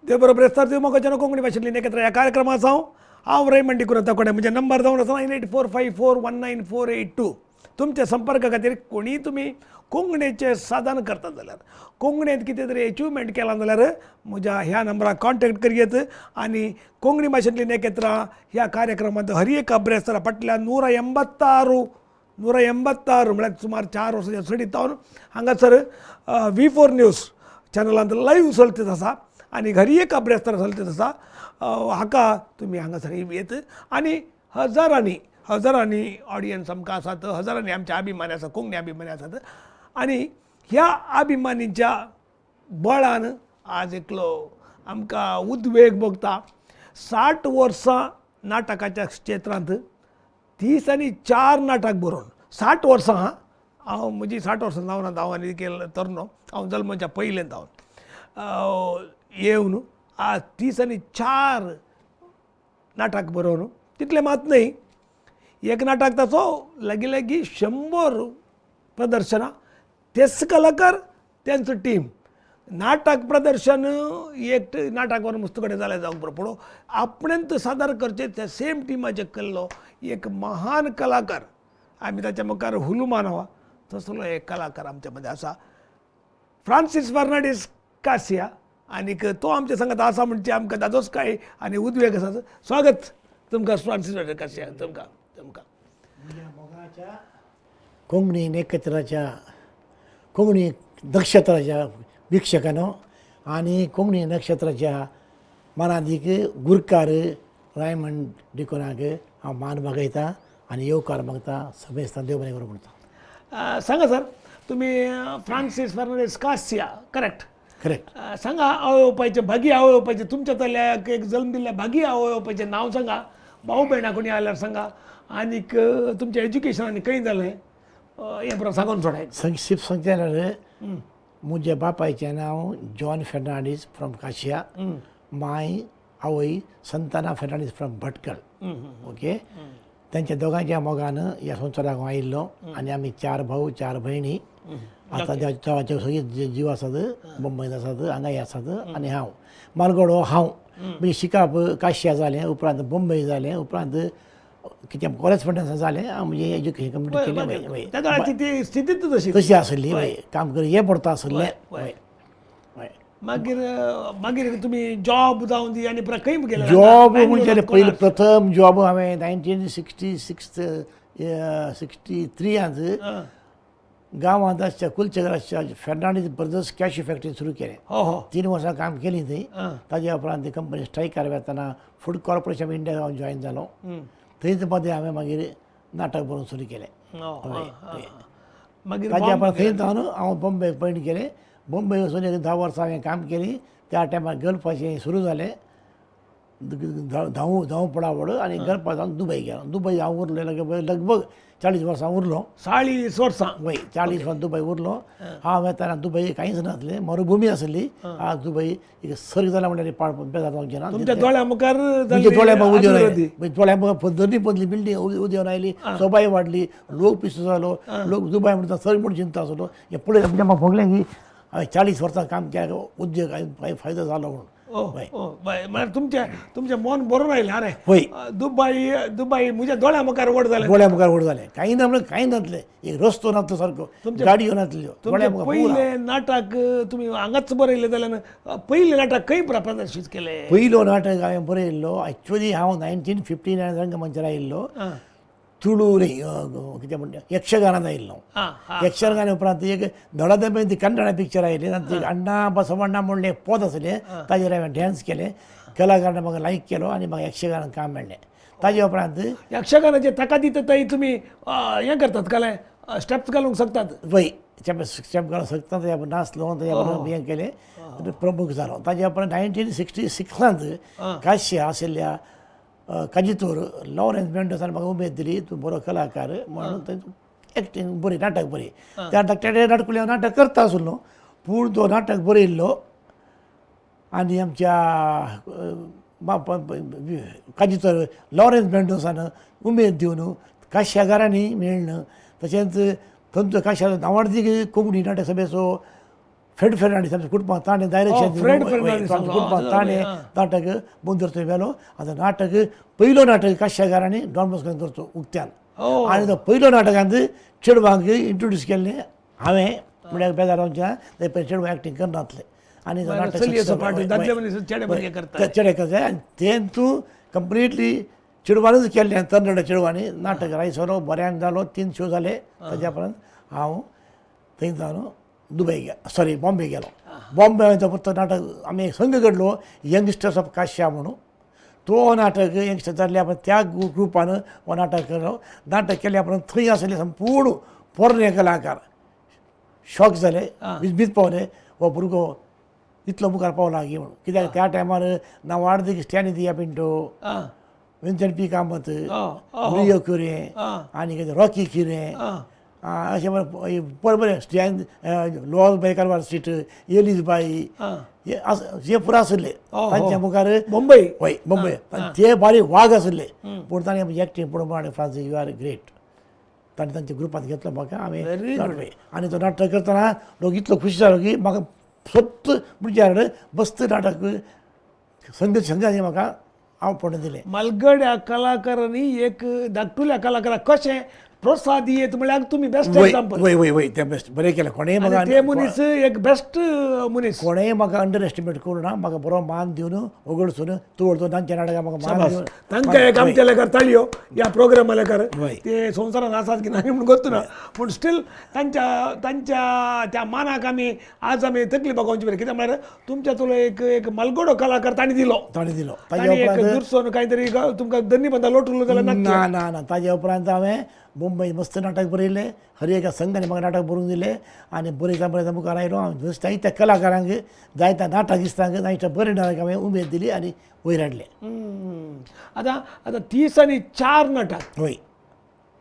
देव बरोबर देव मोगाच्यान कोंकणी भाशेंतली एकत्र ह्या कार्यक्रमाचो हांव हांव रेमंड डिक्रुझ कोणे. म्हजें नंबर जावन आसा 9845419482. तुमच्या संपर्का खातीर कोणीय तुमी कोंकणीचें साधन करता जाल्यार, कोंकणींत कितें तरी एचिवमेंट केलां जाल्यार म्हज्या ह्या नंबराक कॉन्टेक्ट करयेत. आनी कोंकणी भाशेंतली नेकेत्रां ह्या कार्यक्रमांत हर एक अभ्यासरा फाटल्या 186 म्हळ्यार सुमार 4 वर्सां चडीत जावन हांगासर V4 news चॅनलांत लायव्ह चलतीत आसा आनी हर एक अभ्यासरा चलतीत आसा. हाका तुमी हांगासर येत आनी हजारांनी हजारांनी ऑडियन्स आमकां आसात, हजारांनी आमचे अभिमानी आसात, कोंकणी अभिमानी आसात. आनी ह्या अभिमानीच्या बळान आज एकलो आमकां उद्वेग भोगता. 60 वर्सां नाटकाच्या क्षेत्रांत 30 आनी 4 नाटक बरोवन 60 वर्सां. हां, हांव म्हजी 60 वर्सां जावना, हांव आनी केल्लो तरनो, हांव जल्माच्या पयलें जावन येवन आज 30 आनी 4 नाटक बरोवन. तितलें मात न्हय, एक नाटक ताचो लागीं लागीं 100 प्रदर्शनां, तेच कलाकार तेंचो टीम. नाटक प्रदर्शन एक नाटक व्हरून मुस्त कडेन जालें जावंक बरो, पूण आपणें सादर करचें त्या सेम टिमाचें केल्लो एक महान कलाकार, आमी ताच्या मुखार हुलुमान आहा तसलो एक कलाकार आमच्या मदें आसा, फ्रांसीस फर्नांडीस कासिया. आनीक तो आमच्या सांगात आसा म्हणजे आमकां ताचोच काय आनी उद्वेग आसा. स्वागत तुमकां फ्रांसीस फर्नांडीस कासिया, तुमकां तुमकां. मोगाच्या कोंकणी नखेत्राच्या कोंकणी नक्षत्राच्या वीक्षकांनो आनी कोंकणी नक्षत्राच्या मनादीक गुरकार रायमंड डिकोनाक हांव मान मागयता आनी येवकार मागता. समेस्तान देव बरें करूं म्हणटा. सांगा सर, तुमी फ्रांसीस फर्नांडीस कासिया, करेक्ट? करेक्ट. सांगा, आवय बापायचें, भागी आवय बापायचें, तुमच्या तल्याक एक जल्म दिल्ल्या भागी आवय बापायचें नांव सांगा, भाव भयणां कोणी आल्यार सांगा, आनीक तुमचें एज्युकेशन आनी खंय जालें हें पुरो सांगून सोडाय. संक्षिप्त सांगचें जाल्यार म्हज्या बापायचें नांव John Fernandes from Kashiya, my आवय संताना फेर्नांडीस फ्रॉम भटकळ. ओके, तेंच्या दोगांच्या मोगान ह्या संवसाराक हांव आयिल्लो आनी आमी 4 भाऊ 4 भयणी. आतां देवाचे सगळीं जीव आसात, मुंबयंत आसात, हांगाय आसात. आनी हांव मालगडो हांव म्हणजे शिकप काशिया जालें, उपरांत मुंबय जालें, उपरांत कितें कॉरेस्पोंडन्स जालें, हांव म्हजें एज्युकेशन कंप्लीट केलें. त्या वेळाची ती स्थितीच तशी तशी आसली, काम करून हें पडता आसलें. हय. मागीर मागीर तुमी जॉब जावन दी आनी खंय गेले? जॉब म्हणजे पयलीं प्रथम जॉब हांवें 1966 63 गांवांत आसच्या कुलचगर आसच्या फेर्नांडीस ब्रदर्स कॅश फॅक्टरी सुरू केलें. 3 वर्सां काम केलीं थंय. ताज्या उपरांत ती कंपनी स्ट्रायकार वेतना फूड कॉर्पोरेशन ऑफ इंडिया हांव जॉयन जालो. थंयच मदें हांवें मागीर नाटक बरोवन सुरू केलें. मागीर ताज्या उपरांत थंय जावन हांव बॉम्बे पॉयंट केलें. बॉम्बे वचून एक 10 वर्सां हांवें काम केलीं. त्या टायमार गल्फाचें सुरू जालें, धांव धांव पडावड, आनी गल्फा जावन दुबय गेलो. दुबय हांव उरलो लगभग 40 वर्सां उरलो. 40 वर्सां? वय, 40 वर्सां दुबय उरलो. हांव वेतना दुबय कांयच नासलें, मरुभुमी आसली. आज दुबय एक सर्ग जाला म्हणल्यार पाड बेजार जावचें ना. तुमच्या दोळ्या मुखार दोळ्या मुखार उदेवन आयली, दोळ्या मुखार दोनी पदली बिल्डींग उदेवन आयली, सोबाय वाडली, लोक पिसो जालो, लोक दुबय म्हणटा सर्ग म्हूण चिंता आसलो. हें पळय म्हणजे म्हाका भोगलें की हांवें 40 वर्सां काम केलें, उद्योग कांय फायदो जालो म्हणून. म्हळ्यार तुमचें तुमचें मन बरोवन आयलें. अरे हय, दुबय दुबय म्हज्या दोळ्या मुखार व्हड जालें. दोळ्या मुखार व्हड जालें, कांय ना म्हणल्यार कांय नासलें, एक रस्तो नासलो सारको, गाडयो नासल्यो. तुमचें पयलें नाटक तुमी हांगाच बरयलें जाल्यार पयलें नाटक खंय प्रदर्शीत केलें? पयलो नाटक हांवें बरयल्लो एक्चुअली हांव 1959 रंगमंचार आयिल्लो. तुळू न्ही कितें म्हणटा यक्षगानांत आयिल्लो. यक्षगाना उपरांत एक धडाधड कन्नडा पिक्चर आयलें, तातूंत अण्णा बसवण्णा म्हणलें एक पद आसलें, ताजेर हांवें डांस केलें. कलाकारान म्हाका लायक केलो आनी म्हाका यक्षगानांत काम मेळ्ळें. ताजे उपरांत यक्षगानाचे ताका दिता थंय तुमी हें करतात काय स्टेप्स घालूंक शकतात? वय, स्टेप घालूंक शकता. ताज्या नाचलो, ताज्या हें केलें, प्रमुख जालो. ताज्या उपरांत 1966 काश्या आशिल्ल्या काजितोर लॉरेन्स मेंडोसान म्हाका उमेद दिली, तूं बरो कलाकार म्हणून, एक्टींग बरी, नाटक बरी. त्या धाकट्या नाटकुले हांव नाटक करता आसलो, पूण तो नाटक बरयल्लो आनी आमच्या काजितोर लॉरेन्स मेंडोसान उमेद दिवन काश्यागारांनी मेळ्ळें. तशेंच थंयचो काश्या नांवाडती कोंकणी नाटक सभेचो फ्रेड फेर्नांडीस आमच्या कुटुंबात ताणें डायरेक्शन, फ्रेड फेर्नांडीस कुटुंबात ताणें नाटक बंद थंय व्हेलो. आतां नाटक पयलो नाटक काश्याकारांनी डॉन बॉस्कोन करचो उक्त्यान, आनी तो पयलो नाटकांत चेडवांक इंट्रोड्यूस केल्लें हांवें, म्हळ्यार बेजार जावचें ते पयलीं चेडवां एक्टींग करनासलें. आनी नाटक चेडे करता आनी तें तूं कंप्लिटली चेडवानूच केल्लें, तरणाट्या चेडवांनी नाटक रायसरो बऱ्यान जालो, 3 शो जाले. ताज्या उपरांत हांव थंय जावन दुबय गेलो, सॉरी बॉम्बे गेलो. बॉम्बे हांवें तो नाटक आमी एक संघ घडलो यंगस्टर्स ऑफ काश्या म्हणून, तो नाटक यंगस्टर जाल्ल्या उपरांत त्या ग्रुपान हो नाटक केलो. नाटक केल्या उपरांत थंय आसले संपूर्ण पोरणे कलाकार शॉक जाले, विजबीत पावले, हो भुरगो इतलो मुखार पावला की म्हणून. कित्याक त्या टायमार नांवाडदीक स्टॅनी दिया पिंटो, विन्सन पी कामत, रियो कुरे आनी कितें रॉकी किरें अशें बरें बरें स्टॅन लॉज बाय कारवार स्ट्रीट, एलीज बाई, हे हे पुरा आशिल्ले तांच्या मुखार. मुंबय, हय मुंबय ते बारीक वाग आशिल्ले, पूण ताणें म्हजी एक्टींग पळोवन आनी फ्रांसीस you are great, ताणें तांच्या ग्रुपांत घेतलो म्हाका. हांवें आनी तो नाटक करतना लोक इतलो खुशी जालो की म्हाका सत्त म्हणजे बस्त नाटक संग संघांनी म्हाका हांव पडून दिलें. मालगड्या कलाकारांनी एक धाकटुल्या कलाकाराक कशें प्रोत्साहन दियेत म्हळ्यार तुमी बेस्ट एग्जाम्पल. वय वय वय तें बेस्ट बरें केलें. कोणेंय म्हाका ते मनीस एक बेस्ट मनीस, कोणेंय म्हाका अंडर एस्टिमेट करूं ना, म्हाका बरो मान दिवन वगडसून तूं व्हरतो तांच्या नाटकाक म्हाका मान दिवन तांकां एक आमच्या लेखार ताळयो ह्या प्रोग्रामा लेखार. ते संवसारान आसात की ना म्हूण गोत्तू ना, पूण स्टील तांच्या तांच्या त्या मानाक आमी आज आमी तकली बागोवची बरें. कित्याक म्हळ्यार तुमच्या तुलो एक एक मालगडो कलाकार तांणी दिलो, ताणें दिलो. तांणी एक दुरसोन कांय तरी तुमकां दन्नी बंदा लोटलो जाल्यार ना ना ना. ताज्या उपरांत हांवें मुंबय मस्त नाटक बरयलें, हर एका संघाने म्हाका नाटक बरोवन दिलें आनी बरयता बरयता मुखार आयलो. हांव जायत्या कलाकारांक, जायत्या नाटकिस्तांक, जायत्या बरयणाऱ्यांक हांवें उमेद दिली आनी वयर हाडलें. आतां आतां 30 आनी 4 नाटक, हय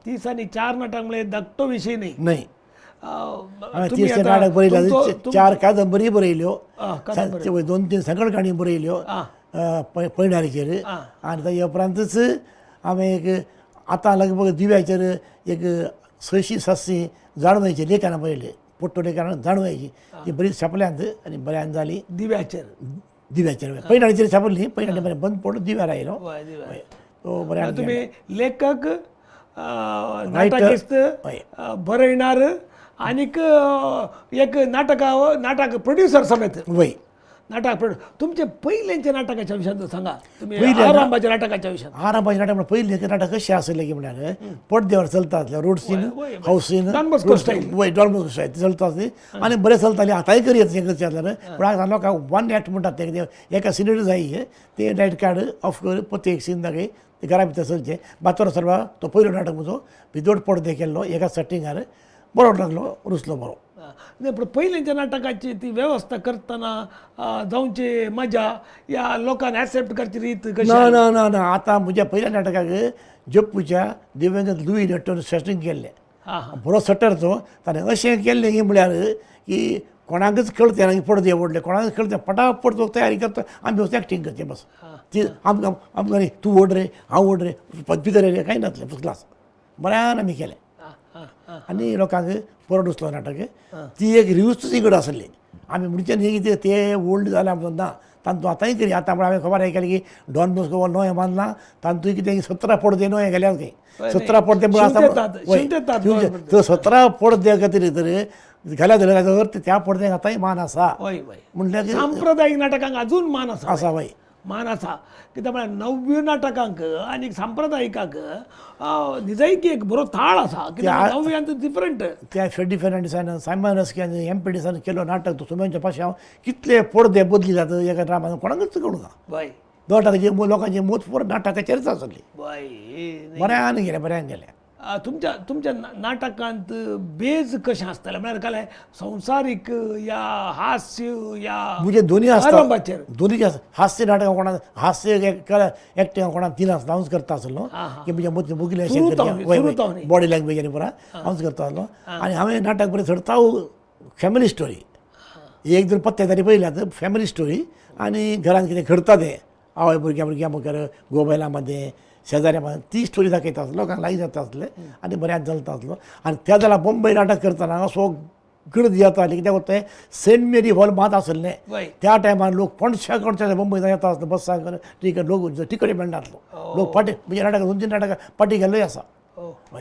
30 आनी 4 नाटक म्हळ्यार धाकटो विशय न्ही. न्हय, हांवें 30 नाटक बरयलें, 4 कादंबरी बरयल्यो, 2-3 संकट काणी बरयल्यो पयणारीचेर. आनी ताज्या उपरांतच हांवें एक आतां लगभग दिव्याचेर एक 600-700 जाणवयची लेखनां बरयली, पोट्टो लेखनां जाणवयची ती बरी छापल्यांत आनी बऱ्यान जाली. दिव्याचेर, दिव्याचेर पयणारीचेर छापली, पयणारी बरें बंद पडलो, दिव्यार आयलो तो बऱ्यान. तुमी लेखक, नाटकिस्त, बरयणार आनीक एक नाटका नाटक प्रोड्युसर समेत. वय नाटक तुमचे पयलेंच्या नाटकाच्या विशयांत सांगा, तुमी आरंभाच्या नाटकाच्या विशयांत. आरंभाच्या नाटक म्हणल्यार पयलें नाटक कशें आसलें की म्हळ्यार पडद्यावर चलता आसलें, road scene, house scene, Don Bosco style, वय डॉन बॉस्को स्टायल चलता आसली आनी बरें चलतालें. आतांय करी येता करचें आसल्यार, पूण आतां लोकांक वन एक्ट म्हणटात ते एका सिनरी जाय, ते लायट कार्ड ऑफ कर, परत एक सीन दाखय, ते घरा भितर चलचें. बातोर सर्वा तो पयलो नाटक म्हजो विदवट पडदे केल्लो एका सेटिंगार, बरो लागलो, रुचलो बरो. नाही पण पहिल्यांच्या नाटकाची ती व्यवस्था करतना जावची मजा या लोकांनी ॲक्सेप्ट करची रीत कशी? ना ना ना ना, आतां म्हज्या पयल्या नाटकाक जप्पूच्या दिवंगत लुई नेटोन सेटिंग केल्लें, बरो सटर तो ताणें अशें केल्लें की म्हळ्यार की कोणाकच कळतें ना पडदे ओडले, कोणाकच कळतें पटापट तो तयारी करता, आमी बस एक्टींग करचें बस. ती आमकां आमकां न्ही तूं ओड रे हांव ओड रे भितर रे कांय नासलें, फर्स्ट क्लास बऱ्यान आमी केलें आनी लोकांक बरो रुचलो नाटक. ती एक रिव्यूच इकड आसली, आमी म्हणचे न्ही की ते ओल्ड जालें आमचो ना, तांतूं आतांय करी. आतां म्हळ्यार हांवें खबर आयकली की डॉन बॉस्को नवें बांदलां, तातूंत कितें 17 पडदे नवें गेल्यात खंय, 17 पडदे आसा, 17 पडदे खातीर तर घाल्या जाल्यार ताजो अर्थ त्या पडद्यांक आतांय मान आसा. म्हणल्यार सांप्रदायीक नाटकांक अजून मान आसा, आसा वय मान आसा. कित्याक म्हळ्यार नव्य नाटकांक आनी सांप्रदायिकांक निजायकी एक बरो थाळ आसा, कित्याक नव्यांत डिफरंट. त्या फ्रेडी फेर्नांडीसान, सायमन रस्क्यान, एम पी डीसान केलो नाटक तो सुमेंच्या पाशे हांव कितले पडदे बदली जाता एका ड्रामान कोणाकच कळूं ना. वय नाटकाचे लोकांचे मोत पुरो नाटकाचेरच आसली. वय बऱ्यान गेलें, बऱ्यान गेलें. तुमच्या तुमच्या नाटकांत बेज कशें आसतालें म्हळ्यार काय संवसारीक या हास्य या म्हणजे दोन्ही आसता, दोन्ही आसता. हास्य नाटकां कोणाक हास्य एक्टिंग कोणाक दिनासता, हांवच करता आसलो की म्हज्या मदीं मुगले अशें बॉडी लँग्वेज आनी पुरा हांवच करता आसलो. आनी हांवें नाटक बरें चडता फॅमिली स्टोरी एक दोन पत्ते तरी पयल्यात फॅमिली स्टोरी आनी घरांत कितें घडता तें आवय भुरग्यां भुरग्यां मुखार घोव मदें शेजाऱ्या मदें ती स्टोरी दाखयता आसलो, लोकांक लागीं जाता आसलें आनी बऱ्याच चलता आसलो. आनी त्या जाल्यार बॉम्बे नाटक करतना असो गर्दी जाताली कित्याक तें सेंट मेरी हॉल मात आसलें त्या टायमार लोक कोणशा कोणशा मुंबय येता आसलो बसांक टिकट लोक टिकट मेळनासलो लोक फाटी म्हणजे नाटकां 2-3 नाटकां फाटी गेल्लोय आसा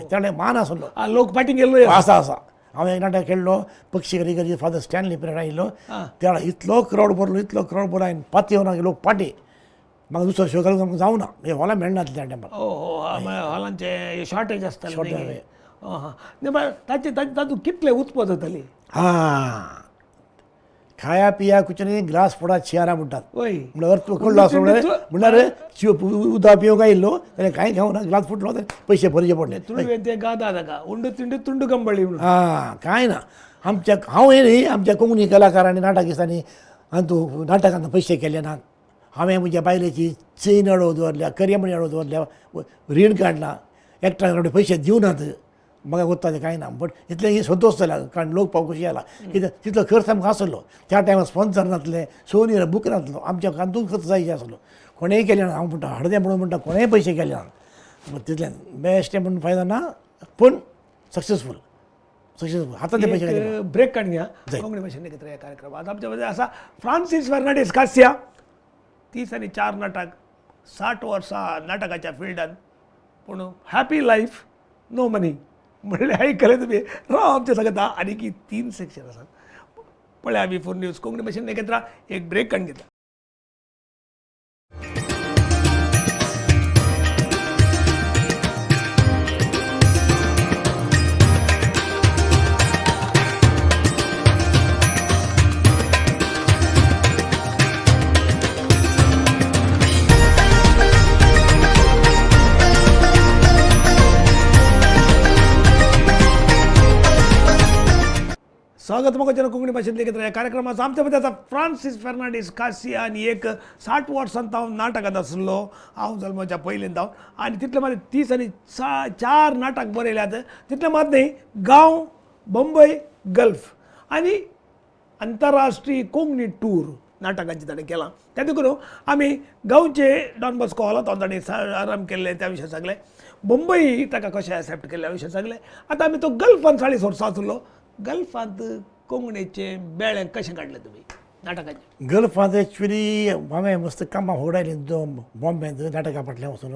त्या मान आसलो लोक फाटी गेल्लोय आसा आसा. हांवें एक नाटक खेळ्ळो पक्षी घरी घरी फादर स्टॅनली पिरेडा आयिल्लो त्या इतलो क्रावड भरलो इतलो क्रावड भरलो हांवें पाती येवना लोक फाटी म्हाका दुसरो शो घालूंक आमकां जावना हे हॉलां मेळनासलें त्या टायमार. हॉलांचे शॉर्टेज आसतालें. ताचे तातूंत कितले उत्पन्न जाताली? हां, खाया पिया कुछ नहीं ग्लास फोडा चियारा म्हणटात. म्हणल्यार अर्थ कळ्ळो आसलो म्हणल्यार उदक पिवंक आयिल्लो जाल्यार कांय खावना ग्लास फुटलो जाल्यार पयशे भरचे पडले. तुळवें तें गादा ताका उंडू तिंडू तुंडू कंबळी म्हणून. हां, कांय ना. आमच्या हांव हें न्ही आमच्या कोंकणी कलाकारांनी नाटक दिसांनी आनी नाटकांत पयशे केले ना. हांवें म्हज्या बायलेची चेन अडोव दवरल्या, करियमणी अडोव दवरल्या, रीण काडलां, एकट्या कडेन पयशे दिवनात म्हाका कोत्ता तें कांय ना. बट इतलें संतोश जाला कारण लोक पाव खोशी जाला कित्याक तितलो खर्च आमकां आसलो त्या टायमार स्पॉन्सर नासले, सोनी बूक नासलो, आमच्या हातूंत खर्च जायचे आसलो. कोणेंय केलें ना. हांव म्हणटा हडदें म्हणून म्हणटा कोणेंय पयशे केले ना. तितलें बेश्टें म्हणून फायदो ना पूण सक्सेसफूल सक्सेसफूल हातांतले पयशे काडले. ब्रेक काडया कोंकणी भाशेन एकत्र ह्या कार्यक्रमात आमच्या मदें आसा फ्रांसीस फेर्नांडीस कास्या. 30 आनी 4 नाटक 60 वर्सां नाटकाच्या फिल्डान पूण हॅपी लायफ नो मनी म्हणलें आयकलें तुमी. राव आमच्या सांगता आनी की 3 सेक्शन आसात. पळय आमी 4 न्यूज कोंकणी भाशेन एकत्र एक ब्रेक काडून घेता. स्वागत म्हाका कोंकणी भाशेंत एकत्र ह्या कार्यक्रमाचो. आमच्या मदें आसा फ्रांसीस फेर्नांडीस कासिया आनी एक 60 वर्सां हांव नाटकांत आसलो हांव जल्माच्या पयलीं हांव आनी तितले मात 30 आनी 4 नाटक बरयल्यात. तितलें मात न्ही गांव, बंबय, गल्फ आनी अंतरराष्ट्रीय कोंकणी टूर नाटकांचें ताणें केलां. त्या देखून आमी गांवचे डॉन बॉस्को हॉलांत ताणें आराम केल्लें त्या विशय सांगलें, बंबई ताका कशें एक्सेप्ट केल्लें विशय सांगलें. आतां आमी तो गल्फान 40 वर्सां आसलो. गल्फांत कोंकणीचें बेळें कशें काडलें तुमी नाटकाचें? गल्फांत एक्चुली हांवें मस्त कामां होगडायलीं बॉम्बेंत नाटकां फाटल्यान वचून.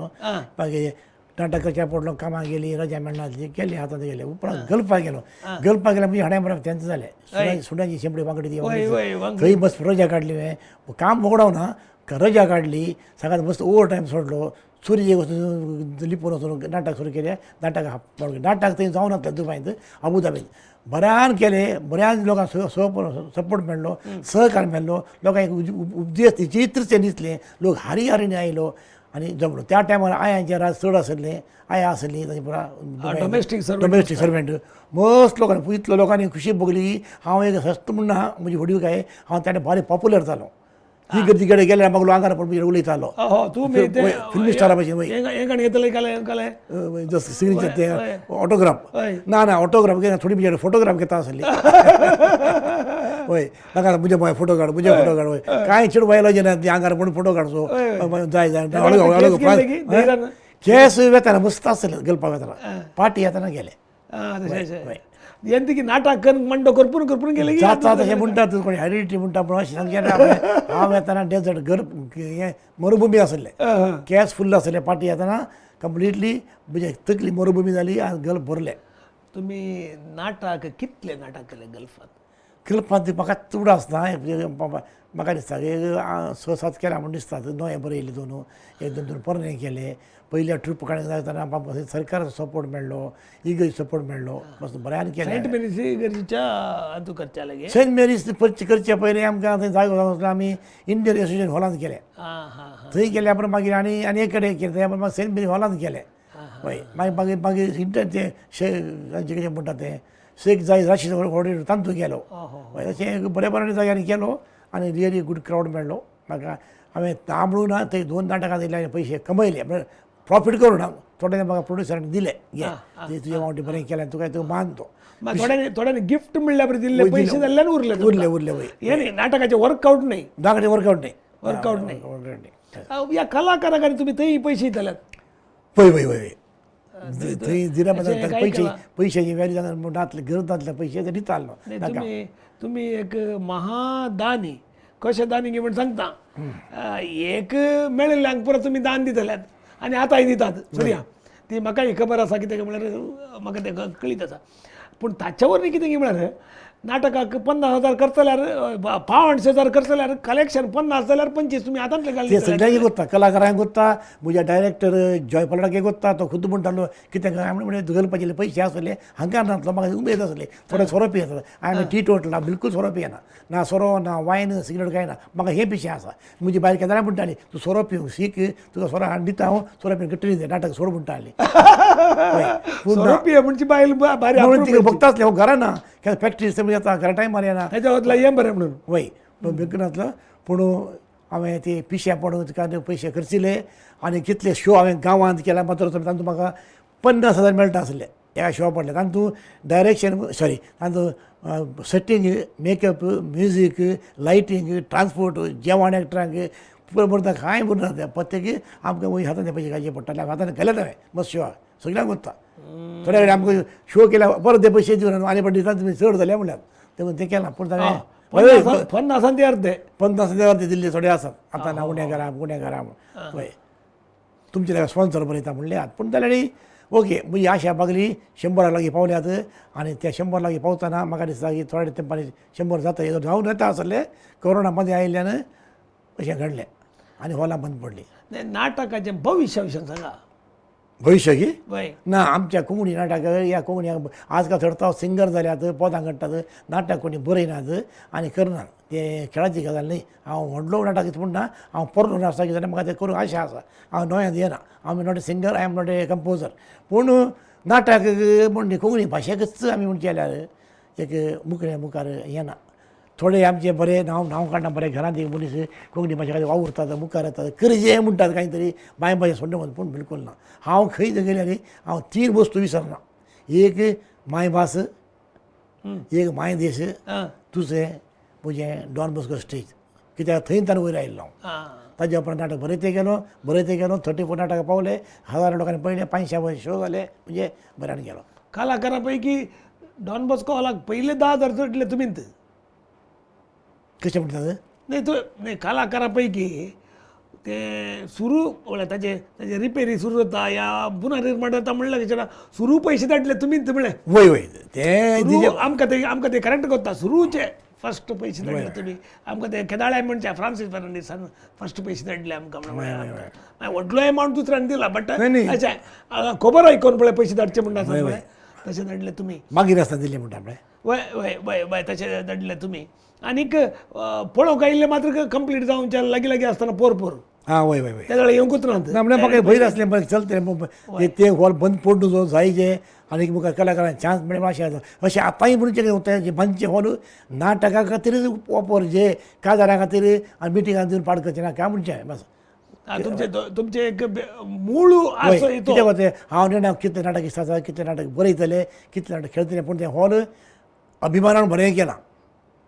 मागीर नाटक करच्या पडलो, कामां गेली, रजा मेळनासली, गेली हातांत गेले. उपरांत गल्फाक गेलो. गल्फाक गेल्यार म्हणजे हाडें बरें तेंच जालें. सुण्याची शेंपडी वांगडी ती थंय मस्त रजा काडली. हांवें काम होगडावना, रजा काडली, सगळ्यांत मस्त ओवर टायम सोडलो, चोरयेक वचून लिपून वचून नाटक सुरू केलें. नाटक नाटक थंय जावनासलें दुबायंत, अबुधाबींत बऱ्यान केलें. बऱ्यान लोकांक सपोर्ट मेळ्ळो, सहकार मेळ्ळो, लोकांक उपदेश चित्रचें दिसलें, लोक हारी हारीन आयलो आनी जमलो. त्या टायमार आयांचें राज चड आसलें, आया आसली ताचे पुरा डोमेस्टीक सर्वंट मस्त लोकांनी इतलो लोकांनी खुशी भोगली. हांव एक सस्त म्हण ना म्हजी व्हडली काय हांव त्या भारी पॉप्युलर जालो. ही गर्दी कडेन गेल्यार म्हाका लोक आंगार पडून उलयतालो फिल्मी स्टारा भशेन. सिग्नेचर ते ऑटोग्राफ ना ना ऑटोग्राफ घेना, थोडी म्हजे फोटोग्राफ घेता आसली. हय नाका म्हजे बाय फोटो काड, म्हजे फोटो काड. हय कांय चेडूं बायलो जेन्ना आंगार पडून फोटो काडचो जाय जाय. केस वेताना मस्त आसले गल्फाक वेताना, पार्टी येताना गेले. की नाटक करून मंडो करपून करपून गेले जाता तशें म्हणटात कोण हेरिडिटी म्हणटा पूण अशें सांगचें ना. हांव येताना डेजर्ट गर्भ हें मरुभुमी आसलें, केस फुल्ल आसलें. पार्टी येताना कंप्लिटली म्हणजे तकली मरुभुमी जाली आनी गल्फ भरलें. तुमी नाटक कितले नाटक केले गल्फांत? गल्फांत म्हाका चड आसना, म्हाका दिसता एक 6-7 केला म्हूण दिसता. नवें बरयलें दोन, एक दोन दोन पोरणे केले. पयल्या ट्रीप काडूंक जातना सरकाराचो सपोर्ट मेळ्ळो, इगर्ज सपोर्ट मेळ्ळो, मस्त बऱ्यान केलें. सेंट मेरीज इगर्जीच्या हातूंत करचें लागीं? सेंट मेरीज करचे पयलीं आमकां थंय जागो जावन आमी इंडियन एसोसिएशन हॉलांत केलें. थंय गेल्या उपरांत मागीर आनी आनी एक कडेन केलें, थंय मागीर सेंट मेरीज हॉलांत केलें. हय मागीर मागीर मागीर इंटर तें तांचे कितें म्हणटा तें शेख जाय राशीद ऑडिटोरियम तातूंत गेलो. हय तशें बऱ्या बऱ्या जाग्यांनी गेलो आनी रियली गूड क्रावड मेळ्ळो म्हाका. हांवें तांबडू ना थंय 2 नाटकां दिले पयशे कमयले, म्हळ्यार प्रॉफीट करूं ना, थोड्यांनी म्हाका प्रोड्युसरान दिले, घे तुजे वावटी बरें केलें तुका तुका मान तो. थोड्यांनी थोड्यांनी गिफ्ट म्हणल्यार बरें दिल्ले पयशे जाल्ल्यान उरले उरले उरले. वय हें न्ही नाटकाचें वर्कआवट न्ही, नाटकाचें वर्कआवट न्ही, वर्कआवट न्ही, ह्या कलाकाराक आनी तुमी थंय पयशे दितल्यात. पळय पळय पळय थंय दिल्या पयशे पयशाची व्हॅल्यू नातले, गरज नातले पयशे ते दितालो. तुमी एक महादानी, कशें दानी म्हण सांगता, एक मेळिल्ल्यांक पुरो तुमी दान दितल्यात आनी आतांय दितात. चलया ती म्हाकाय खबर आसा कितें म्हळ्यार म्हाका तें कळीत आसा. पूण ताचे वरवीं कितें म्हळ्यार नाटकाक 50,000 खर्च जाल्यार 500,000 खर्च जाल्यार कलेक्शन 50 जाल्यार 25 तुमी हातांतले घालले. सगळ्यांक कोत्ता, कलाकारांक कोत्ता, म्हज्या डायरेक्टर जॉय पलडाक कोत्ता, तो खुद्द म्हणटालो कितें काय म्हणजे घालपाचे पयशे आसले हांगा नासलो, म्हाका उमेद आसली. थोडे सोरो पियेता, हांवें टी टोटला बिलकूल सोरो पियेना, ना सोरो ना वायन सिगरेट कांय ना, म्हाका हें पिशें आसा. म्हजी बायल केन्ना म्हणटाली तूं सोरो पिवंक शीक, तुका सोरो हाडून दिता हांव, सोरो पिवन कट्टी नाटक सोड म्हणटाली. सोरो पिये म्हणजे बायल भोगता आसले हो घरा ना, केन्ना फॅक्टरी येता घरा टायमार येना, ताच्या बदला हें बरें म्हणून. वय बिलकूल नासलो. पूण हांवें ते पिशे पडून तुका पयशे खर्चिले आनी कितले शो हांवें गांवांत केला मात्र तातूंत म्हाका 50,000 मेळटा आसले एका शो पडले. तातूंत डायरेक्शन सॉरी तातूंत setting, makeup, music, lighting, transport, जेवण एक्टरांक पुरो बरता कांय बरना तें प्रत्येक आमकां वयर हातान पयशे घालचे पडटाले. हातान घाले हांवें मस्त शो सगळ्यांक वता. थोड्या कडेन आमकां शो केल्या परत ते पयशे दिवन आनी पण दिता तुमी चड जाले म्हणल्यार तें तें केलां. पूण ताणें 50 ते अर्दे 50 ते अर्दे दिल्ले थोडे आसात आतां ना गुण्या गुण्या पळय तुमचे ताका स्पॉन्सर बरयता म्हणले आहात. पूण जाल्यार ओके म्हजी आशा बागली 100 लागीं पावल्यात आनी त्या 100 लागीं पावतना म्हाका दिसता की थोड्या तेंपानी 100 जाता जावन येता आसले. कोरोना मध्ये आयिल्ल्यान अशें घडलें आनी हॉलां बंद पडली. नाटकाचें भविश्या विशय सांगा. भविश्य की ना आमच्या कोंकणी नाटक ह्या कोंकणी आजकाल चडता सिंगर जाल्यात, पदां काडटात, नाटक कोणी बरयनात आनी करनात. तें खेळाची गजाल न्ही. हांव व्हडलो नाटक म्हण ना, हांव पोरणो आसा कितें जाल्यार म्हाका तें करूंक आशा आसा. हांव नव्यान येना, हांव not a singer, I am not a composer. पूण नाटक म्हण कोंकणी भाशेकच आमी म्हणचे जाल्यार एक मुकणे मुखार येना. थोडे आमचे बरे नांव नांव काडना, बरे घरांत एक मनीस कोंकणी भाशे खातीर वावुरतात, मुखार येतात, करचें म्हणटात कांय तरी माय भाशा सोडणें म्हणून, पूण बिलकूल ना. हांव खंय गेल्यार हांव 3 वस्तू विसरना. एक मायभास, एक माय देश, दुसरें म्हजें डॉन बॉस्को स्टेज. कित्याक थंय ताणें वयर आयिल्लो हांव. ताज्या उपरांत नाटक बरयते गेलो, बरयते गेलो, 34 नाटकां पावले, हजारो लोकांनी पळयलें, 500 शो जाले, म्हणजे बऱ्यान गेलो. कलाकारां पैकी डॉन बॉस्को हॉलाक पयले 10,000 चडले तुमीच कशें म्हणटात? न्ही तूं न्ही कलाकारां पैकी ते सुरू म्हळ्यार ताचे ताचे रिपेरी सुरू जाता या पुनर्निर्माण जाता म्हणल्यार कशें सुरू पयशे धाडले तुमीच म्हणलें. वय वय ते आमकां ते आमकां ते करेक्ट करता. सुरूचे फर्स्ट पयशे धाडले तुमी आमकां ते केदाळे म्हणचे फ्रांसीस फर्नांडीसान फर्स्ट पयशे धाडले आमकां. मागीर व्हडलो एमावंट दुसऱ्यान दिला बट अशें खबर आयकोन पळय पयशे धाडचे म्हणटा पळय तशें धाडले तुमी. मागीर आसतना दिले म्हणटा पळय. वय वय वय वय तशें धाडले तुमी. आनीक पळोवंक आयिल्लें मात्र कंप्लीट जावच्या लागीं लागीं आसतना पोर पोर. आं वय वय वय त्या वेळार येवंकूच ना. ना म्हणल्यार म्हाका भंय आसलें बरें चलतलें ते हॉल बंद पडून जो जायचे आनी मुखार कलाकारांक चान्स मेळ्ळे अशें आसा. अशें आतांय म्हणचें कितें बांदचें हॉल नाटका खातीरच वापर जे काजारा खातीर आनी मिटिंगां दिवन पाड करचें ना काय म्हणचें बस. तुमचें तुमचें एक मूळ आसा कितें वता हांव नेणा कितलें नाटक आसा, कितलें नाटक बरयतलें, कितलें नाटक खेळटलें, पूण तें हॉल अभिमानान बरें केलां.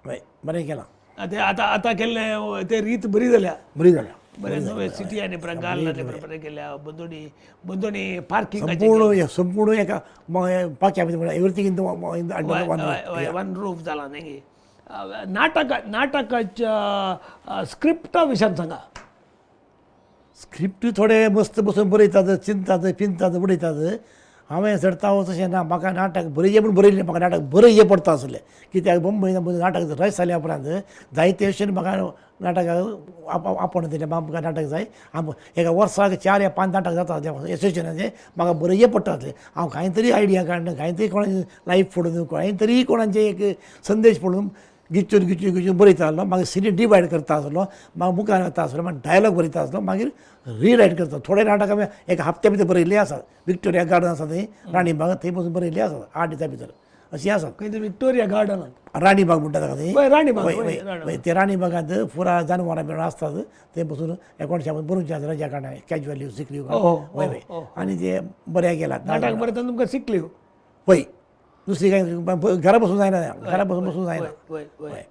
हय बरें केलां. ते आतां आतां केल्लें ते रीत बरी जाल्या. बरी जाल्या बरें नवें सिटी आनी गार्डन बरें केल्या. बंदोणी बंदोणी पार्किंग संपूर्ण संपूर्ण एका Pakya everything in one roof जाला न्ही. नाटका नाटकाच्या स्क्रिप्टा विशयान सांगा. स्क्रिप्ट थोडे मस्त बसून बरयतात, चिंततात, पिंतात, उडयतात. हांवें चडता तशें ना. म्हाका नाटक बरयचें म्हूण बरयलें, म्हाका नाटक बरयचें पडटा आसलें. कित्याक बंबय नाटक रस जाल्या उपरांत जायते भशेन म्हाका नाटकाक आपोवन दिलें. आमकां नाटक जाय, एका वर्साक 4 या 5 नाटक जाता एसोसिएशनाचें, म्हाका बरयचें पडटा आसलें. हांव कांय तरी आयडिया काडून, कांय तरी कोणाचें लायफ पडून, कांय तरी कोणाचें एक संदेश पडून गिचून गिचून गिचून बरयता आसलो. मागीर सिनी डिवायड करता आसलो, मागीर मुखार वता आसलो, मागीर डायलॉग बरयता आसलो, मागीर रिरायट करता. थोडे नाटक हांवें एका हप्त्या भितर बरयल्ली आसात. विक्टोरिया गार्डन आसा थंय राणीबाग, थंय पसून बरयल्ली आसात 8 दिसां भितर अशीं आसात. खंय विक्टोरिया गार्डन राणीबाग म्हणटा ताका थंय. राणीबाग वय ते राणीबागांत पुरा जानवरां बिनवरां आसतात, थंय बसून एकोणशा बरोवचें आसा रजा काडा कॅज्युअल लीव सिक लीव. वय वय आनी ते बरें केलां नाटक बरयतना तुमकां सिक लीव. वय दुसरी काय घरा बसून जायना, घरा बसून बसून जायना. वय वय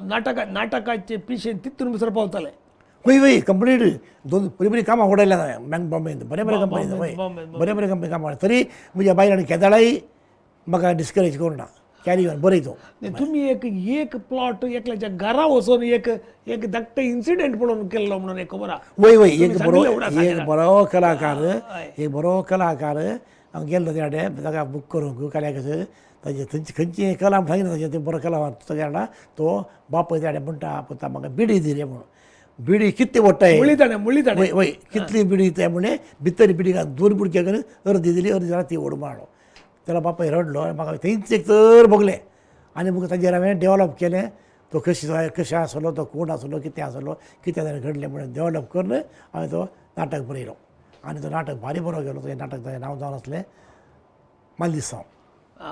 नाटका नाटकाचे पिशे तितून भितर पावताले. वय वय कंप्लीट दोन बरीं बरीं कामां उडयल्या हांवें बँक बॉम्बेंत बरें बरें कंपनी वय बरें बरें कंपनी कामां तरी म्हज्या बायलांनी केदाळाय म्हाका डिस्करेज करूं ना कॅरी ऑन बरय तूं. तुमी एक एक प्लॉट एकल्याच्या घरा वचून एक एक धाकटें इन्सिडंट पळोवन केल्लो म्हणून एक खबर आहा. वय वय एक बरो एक बरो कलाकार एक बरो कलाकार हांव गेल्लो त्या कडेन ताका बूक करूंक कल्याक ताजे थंयची खंयची कला सांगिना ताजें तें बरो कला ताज्या वांगडा तो बापूय त्या म्हणटा पुता म्हाका बिडी दी रे म्हणून. बिडी कितली ओडटाय वय वय कितली बिडी ते म्हणलें भितर बिडी घालून दोन बुडके करून अर्दी दिली अर्दी जाल्यार ती ओड मारलो. त्याला बापाय रडलो आनी म्हाका थंयच एक तर भोगलें आनी मुखार ताजेर हांवें डेवलप केलें. तो कशें कशें आसलो तो कोण आसलो कितें आसलो कितें ताणें घडलें म्हणून डेवलप करून हांवें तो नाटक बरयलो आनी तो नाटक भारी बरो गेलो. तें नाटक ताजें नांव जावन आसलें मालदिसांव.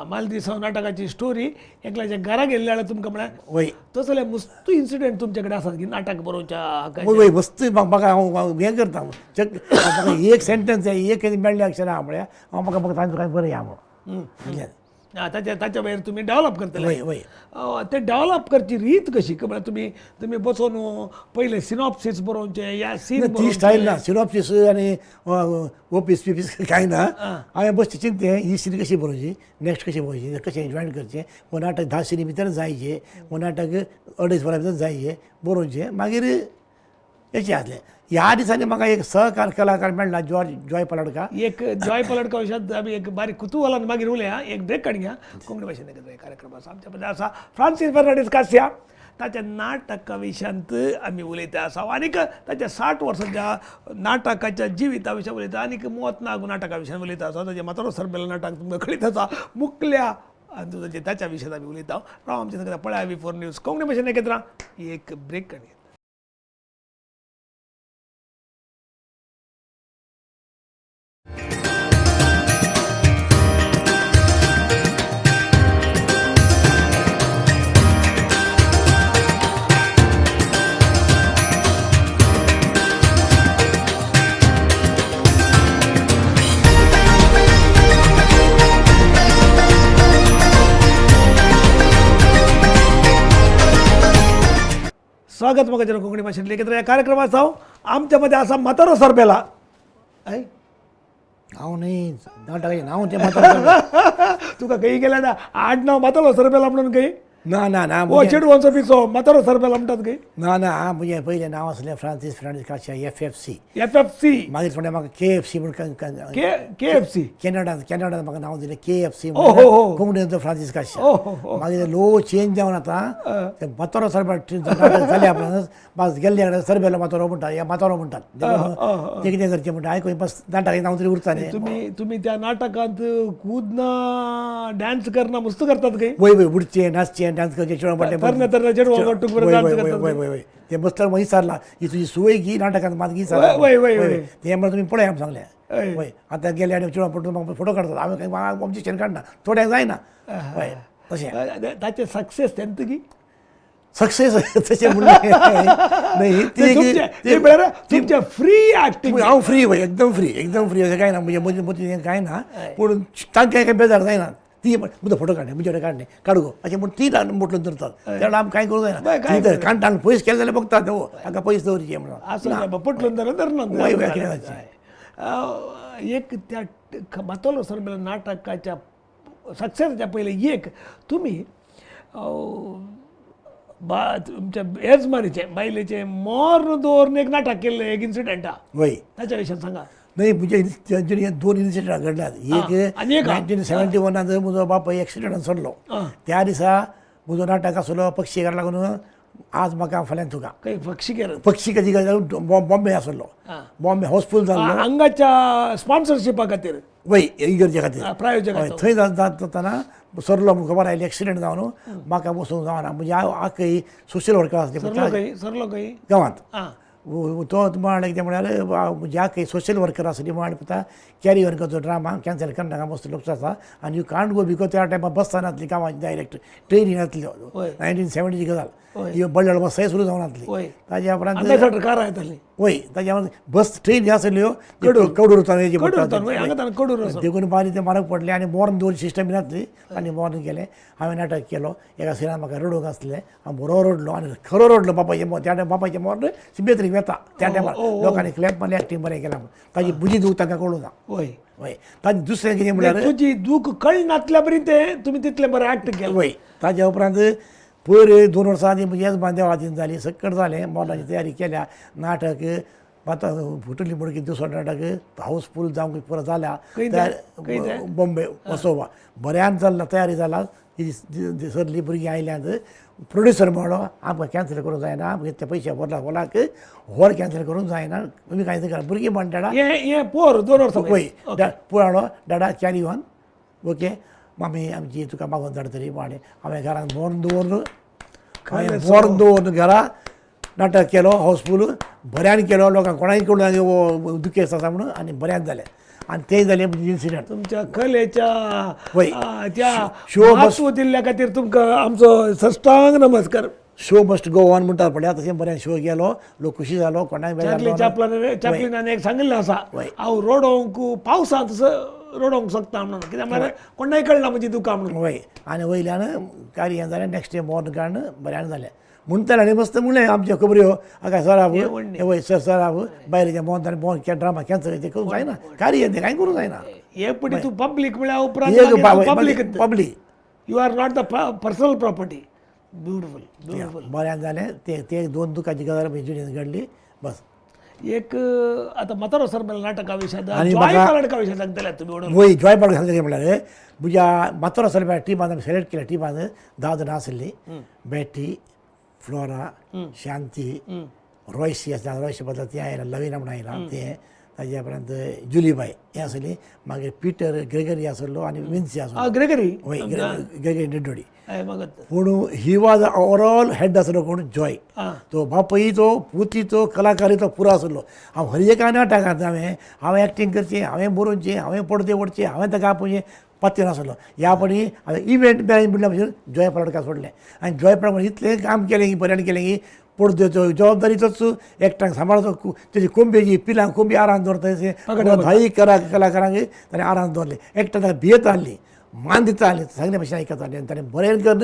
मालदिसांव नाटकाची स्टोरी एकल्याच्या घरा गेल्ले जाल्यार तुमकां म्हळ्यार वय तो जाल्यार मस्त इन्सिडंट तुमचे कडेन आसात की नाटक बरोवच्या. वय वय मस्त म्हाका हांव हें करता म्हाका एक सेंटन्स एक मेळ्ळें अक्षर आहा म्हळ्यार हांव म्हाका म्हाका तांकां कांय बरें आहा म्हणून ताच्या ताच्या भायर तुमी डेवलप करतले. वय वय ते डेवलप करची रीत कशी म्हळ्यार तुमी तुमी बसोवन पयले सिनॉप्सीस बरोवचें या सीन ती स्टायल ना सिनॉप्सीस आनी ओपीस पिपीस कांय ना. हांवें बसचें चिंतें ही सीन कशी बरोवची नेक्स्ट कशी बरोवची कशें जॉयन करचें हो नाटक 10 सिनी भितर जायचे हो नाटक 2.5 वरां भितर जायचे बरोवचें मागीर हेचें आसलें. ह्या दिसांनी म्हाका एक सहकार कलाकार मेळ्ळा जॉर्ज जॉय पलडका. एक जॉय पलडका विशयात आमी एक बारीक कुतुहलान मागीर उलया एक ब्रेक काडया. कोंकणी भाशेन एकत्र कार्यक्रम आसा आमच्या मदीं आसा फ्रांसीस फेर्नांडीस कास्या ताच्या नाटका विशयांत आमी उलयता आसा आनीक ताच्या 60 वर्सांच्या नाटकाच्या जिविता विशय उलयता आनीक मोत नाग नाटका विशयान उलयता आसा. ताचें म्हातारो सरबेलो नाटक तुमकां कळीत आसा मुकल्या आनी ताचें ताच्या विशयांत आमी उलयता. राव आमच्या सगळ्या पळया V4 news Konkani भाशेन एकत्र एक ब्रेक काडया. स्वागत म्हाका जर कोंकणी भाशेंतले एकत्र ह्या कार्यक्रमात हांव आमच्या मदें आसा म्हातारो सरबेला. हय हांव न्ही नाटकाचें नांव तें म्हातारो. तुका खंय गेल्यार ना आड नांव म्हातारो सरबेला म्हणून खंय ना ना ना ओ चेडवांचो पिसो म्हातारो सरबेला म्हणटात खंय. ना ना म्हजें पयलें नांव आसलें Francis Fernandes Cassia FFC. FFC मागीर थोडें म्हाका KFC म्हूण KFC कॅनडान कॅनडान म्हाका नांव दिलें KFC कोंकणीचो फ्रांसीस काश्या. मागीर लो चेंज जावन आतां ते म्हातारो सरबेला जाल्या उपरांत बस गेल्ले कडेन सरबेलो म्हातारो म्हणटात या म्हातारो म्हणटात तें कितें करचें म्हणटा आयकून बस नाटकाचें नांव तरी उरता न्ही. तुमी तुमी त्या नाटकांत कुदना डान्स करना मस्त करतात खंय. वय वय उडचें नाचचें डान्स करचें चेडवां पडलें वय वय वय ते बसल्यार मागीर विचारला ही तुजी सुवय गी नाटकांत मात विचारला तें म्हणल्यार तुमी पळय आमी सांगलें वय आतां गेले आनी चेडवां पडटून म्हाका फोटो काडतात हांवें कांय ऑब्जेक्शन काडना थोड्यांक जायना वय तशें ताचें सक्सेस तेंत की सक्सेस तशें म्हणलें न्ही म्हळ्यार तुमचें फ्री एक्टिंग. हांव फ्री वय एकदम फ्री एकदम फ्री अशें कांय ना म्हजें म्हजें म्हजें कांय ना पूण तांकां कांय बेजार जायना ती म्हजो फोटो काडणे म्हजे कडेन काडणे काडू गो अशें म्हूण ती मोटलून धरतात तेन्ना आमी कांय करूंक जायना ती तर काणटान पयस केलें जाल्यार बघतात हो तांकां पयस दवरचे म्हणून पटलून धरना धरना. वय वय कितें जाचें एक त्या म्हातारो सरबेला नाटकाच्या सक्सेसाच्या पयलें एक तुमी तुमच्या येजमानीचें बायलेचें मर्ण दवरून एक नाटक केल्लें एक इन्सिडंट आहा वय ताच्या विशयान सांगा. न्ही म्हजे 2 इन्सिडंट घडल्यात. एक 1971 म्हजो बापूय एक्सिडंटान सरलो त्या दिसा म्हजो नाटक आसलो पक्षीकार लागून आज म्हाका फाल्यां तुका पक्षीकार पक्षी कधी बॉम्बे आसलो बॉम्बे हाऊसफूल जाल्लो हांगाच्या स्पॉन्सरशिपा खातीर वय इगर्जे खातीर प्रायोजक थंय जातना सरलो म्हूण खबर आयली एक्सिडंट जावन म्हाका वचूंक जावना म्हणजे हांव आखय सोशल वर्कर आसले सरलो खंय गांवांत तो म्हणलें कितें म्हळ्यार म्हज्या खंय सोशल वर्कर आसली म्हण पुता कॅरी ऑन करचो ड्रामा कॅन्सल करनाका मस्त लोक आसा आनी you can't go because त्या टायमार बसां नासली गांवांत डायरेक्ट ट्रेनी नासल्यो 1970ची गजाल ही बल्लळ बसांय सुरू जावन नासली. ताज्या उपरांत कारां येतालीं वय ताज्या बस ट्रेन आसल्यो कडूर कडूर देखून बारी ते म्हारग पडले आनी मोर्न दवर सिस्टम बी नासली आनी मोर्न गेले. हांवें नाटक केलो एका सिनान म्हाका रडूंक आसलें हांव बरो रडलो आनी खरो रडलो बापायचें मोर त्या टायम बापायचें मोर्न सिबेत्रीक वेता त्या टायमार लोकांनी क्लॅप मारले एक्टींग बरें केलां म्हूण ताजी म्हजी दूख तांकां कळूं ना. वय वय ताजें दुसरें कितें म्हणल्यार तुजी दूख कळनातल्या बरी तें तुमी तितलें बरें एक्ट केलें. वय ताज्या उपरांत पयर 2 वर्सां आदीं म्हजी येजमान देवादीन जाली सक्कड जालें मोर्नाची तयारी केल्या नाटक आतां फुटली म्हणकी दुसरो नाटक हाऊसफूल जावंक पुरो जाल्या बॉम्बे वसोवा बऱ्यान चल्ला तयारी जाला सरली भुरगीं आयल्यांत प्रोड्युसर म्हणलो आमकां कॅन्सल करूंक जायना आमकां ते पयशे व्हरला व्हलाक व्हर कॅन्सल करूंक जायना तुमी कांय करा भुरगीं म्हणटा हें पोर 2 वर्सां वय पोर हाडलो डाडा कॅरी ऑन ओके मामी आमची तुका मागून धाडटली म्हणलें. हांवें घरान मोर्न दवरून हांवें मोर्न दवरून घरा नाटक केलो हाऊसफूल बऱ्यान केलो लोकांक कोणाय कडून दुखेस्त आसा म्हणून आनी बऱ्यान जालें आनी तें जालें इन्सिडंट. तुमच्या कलेच्या त्या शो दिल्ल्या खातीर तुमकां आमचो सष्टांग नमस्कार. शो मस्ट गो ऑन म्हणटात पळया तशें बऱ्यान शो गेलो लोक खुशी जालो कोणाक चॅपलिनान एक सांगिल्लें आसा हांव रडोवंक पावसांत रडोवंक शकता म्हणून कित्याक म्हळ्यार कोणाय कळना म्हजी दुकां म्हणून. वय आनी वयल्यान कार्य जालें नेक्स्ट डे मोर्न काडून बऱ्यान जालें म्हणटाले आनी मस्त म्हणलें आमच्यो खबऱ्यो हाका सराब वय सर सराब बायलेच्या मोन ताणें मोन ड्रामा कॅन्सल तें करूंक जायना कार्य तें कांय करूंक जायना. एक पटी तूं पब्लीक म्हळ्या उपरांत public public you are not the personal property. Beautiful beautiful बऱ्यान जालें तें तें 2 दुकाची गजाल म्हजी जिणेंत घडली बस. एक आतां म्हातारो सर मेळ्ळा नाटका विशयात नाटका विशय सांगतले तुमी. वय जॉय पालक सांगतले म्हणल्यार म्हज्या म्हातारो सर मेळ्ळ्या टिमान आमी सिलेक्ट केल्या टिमान 10 जाणां आसलीं बॅटी फ्लोरा शांती रॉयसी आसता रॉयसी बदला तें आयलां लवीना म्हूण आयलां तें ताज्या उपरांत जुलीबाय हें आसली मागीर पिटर ग्रेगरी आसलो आनी विन्सी आसलो. ग्रेगरी वय ग्रेगरी निड्डोडी. पूण he was overall head आसलो कोण जॉय तो बापूय तो पुती तो कलाकारी तो पुरो आसलो. हांव हर एका नाटकांत हांवें हांवें एक्टींग करचें हांवें बरोवचें हांवें पडदे ओडचें हांवें ताका आपोवचें पात्य नासलो. ह्या पणी हांवें इव्हेंट मॅनेज म्हणल्या भशेन जॉय पालडकार सोडलें आनी जॉय पालडकार इतलें काम केलें की बऱ्यान केलें की पडद्याचो जबाबदारीचोच एकट्याक सांबाळचो तेजी कोंबयेची पिलां कोंबी आरान दवरता तशें धाई कलाकारांक ताणें आरान दवरलें एकट्या ताका भियेता आहली मान दिता आहली सांगले भशेन आयकता आसली आनी ताणें बरें करून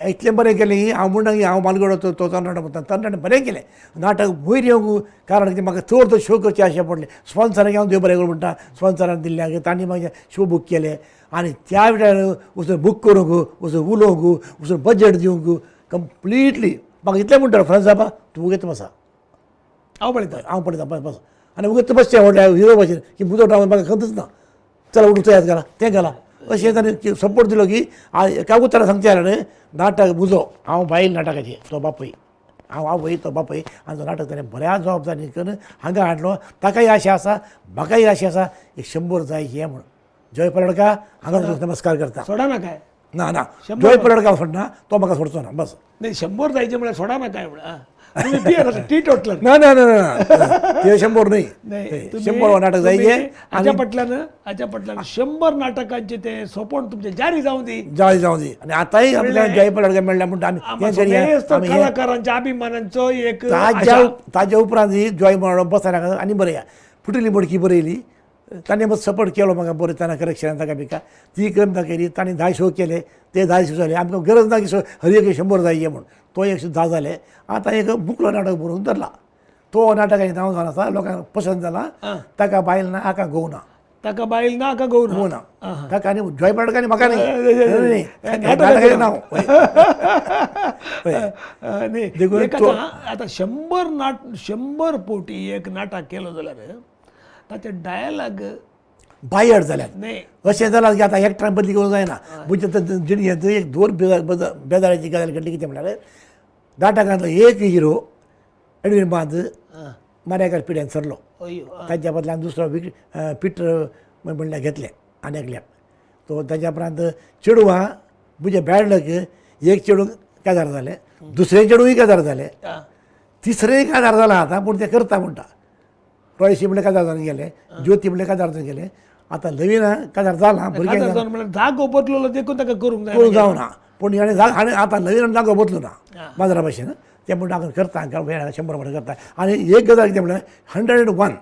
इतलें बरें केलें की हांव म्हणटा की हांव मालगडो तो तरणाटो म्हणटा तरणाटे बरें केलें नाटक वयर येवंक कारण कितें म्हाका चड तो शो करचे अशें पडलें स्पॉन्सराक हांव देव बरें करूं म्हणटा स्पॉन्सरान दिल्ल्याक तांणी म्हाजे शो बूक केले आनी त्या वेळार वचून बूक करूंक वचून उलोवंक वचून बजट दिवंक कंप्लिटली म्हाका इतलें म्हणटा फ्रेंड सायबा तूं उगेत बसा हांव पळयता हांव पळयता बस बस आनी उगेत बसचें व्हडल्या हिरो भशेन की म्हजो ड्रामा म्हाका खंतच ना चला उठून तयार घाला तें घाला अशें ताणें सपोर्ट दिलो की एका उतरान सांगचें जाल्यार नाटक म्हजो हांव बायल नाटकाचें तो बापूय हांव आवय तो बापूय आनी तो नाटक ताणें बऱ्या जबाबदारी करून हांगा हाडलो. ताकाय आशा आसा म्हाकाय आशा आसा एक 100 जाय हें म्हूण. जॉय पालडकार हांगा नमस्कार करता. सोडा ना काय ना ना जॉय पालडकार सोडना तो म्हाका सोडचो ना बस. नाही 100 जायचे म्हळ्यार सोडा ना काय म्हळ्यार टी टोटल ना ना ना ना ते 100 नाही 100 नाटक जायचे. हाच्या फाटल्यान हाच्या फाटल्यान 100 नाटकांचे ते सोपण तुमचे जारी जावं दी जारी जावं दी. आनी आतांय आपल्याक जॉय पालडकार मेळ्ळा म्हणटा आमी कलाकारांच्या अभिमानांचो एक ताज्या उपरांत जॉय म्हणलो बसना आनी बरया फुटली मडकी बरयली ताणें मातसो सपोर्ट केलो म्हाका बरें ताणें करेक्शनान ताका बिका ती करून दाखयली. ताणें 10 शो केले ते 10 शो जाले आमकां गरज ना की शो हर एक 100 जाय म्हूण तो 110 जाले. आतां एक बुकलो नाटक बरोवन धरला तो नाटकाचें नांव जावन आसा लोकांक पसंत जाला. ताका बायल ना हाका घोव ना ताका बायल ना हाका घोव घोव ना ताका आनी जॉय पालडकार आनी म्हाका न्ही नाटकाचें नांव. देखून आतां 100 कोटी एक नाटक केलो जाल्यार ताचे डायलॉग बायड जाल्यात न्ही अशें जालां की आतां एकट्यान बदली करूंक जायना. म्हज्या जिणेंत एक 2 बेजाराची गजाल घडली कितें म्हणल्यार नाटकांतलो एक हिरो एडवीन बांद मार्याकार पिड्यान सरलो ताच्या बदल्यान दुसरो पिटर म्हणल्यार घेतलें आनी एकल्याक तो ताच्या उपरांत चेडवां म्हजें बॅड लक एक चेडूं काजार जालें दुसरें चेडूंय काजार जालें तिसरेंय काजार जालां आतां पूण तें करता म्हणटा. रॉयसी म्हणल्यार काजार जावन गेलें ज्योती म्हणल्यार काजार जावन गेलें आतां लवीना काजार जालां भुरग्यांक जागो बदललो देखून ताका करूंक जावना पूण हाणें आतां लवीनान जागो बदलू ना माजरा भशेन ते म्हणटा हांगा करता, 100 म्हणटा करता. आनी एक गजाल कितें म्हणल्यार 101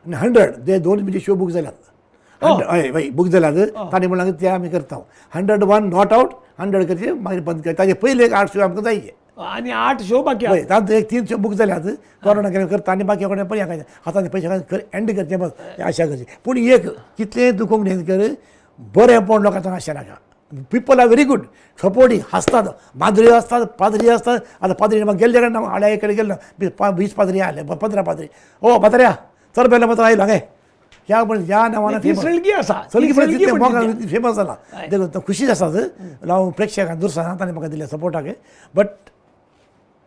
आनी 100 ते 2 म्हणजे शो बूक जाल्यात. हय हय बूक जाल्यात. तांणी म्हणलां ते आमी करता 101 not out 100 करचे, मागीर बंद करचे. ताजे पयले एक 8 शो आमकां जाय आनी 8 शो बाकी. हय, तातूंत एक 3 शो बूक जाल्यात. कोरोना केन्ना करता आनी बाकी कोणा पळय हातांनी पयशे एंड करचे बस आशा करची. पूण एक कितलें दुखोवंक न्हय कर, बरें पण लोकांक आशा नाका. People are very good supporting, हांसतात, माद्री आसतात, पाद्री आसतात. आतां पाद्री म्हाका गेल्ले कडेन हाड्या कडेन गेल्लो, 20 पाद्री आसले, 15 पाद्री. ओ पात्र्या चल बेलो मात्र आयलो हांगा ह्या पण ह्या नांवान सळगी आसा, सळगी पण तितलें मोगान फेमस जाला. देखून तो खुशी आसात. हांव प्रेक्षकांक दुरसाना ताणें म्हाका दिलें सपोर्टाक, बट